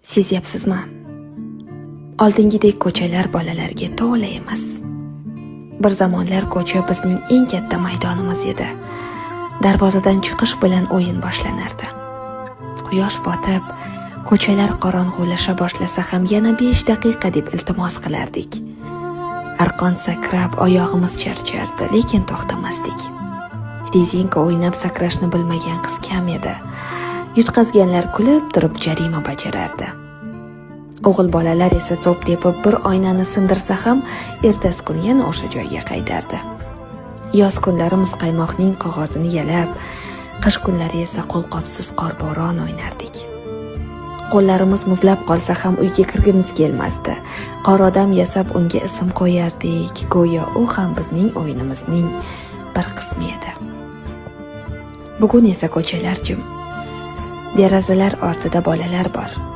Sezyapsizmi? Oldingidek ko'chalar bolalarga to'la emas. Bir zamonlar ko'cha bizning eng katta maydonimiz edi. Darvozadan chiqish bilan o'yin boshlanardi. Quyosh botib, ko'chalar qorong'ulasha boshlasa ham yana 5 daqiqa deb iltimos qilardik. Arqon sakrab oyog'imiz charchardi, lekin to'xtamasdik. Rezinka o'ynab sakrashni bilmagan qiz kam edi. Yutqazganlar kulib turib jarima bajarardi. O'g'il bolalar esa to'p tepib bir oynani sindirsa ham ertasi kun yana o'sha joyga qaytardi. Yoz kunlari muzqaymoqning qog'ozini yalab, qish kunlari esa qo'lqopsiz qorbo'ron o'ynardik. Qo'llarimiz muzlab qolsa ham uyga kirgimiz kelmasdi. Qor odam yasab unga ism qo'yardik, go'yo u ham bizning o'yinimizning bir qismi edi. Bugun esa ko'chalar jim. Derazalar ortida bolalar bor.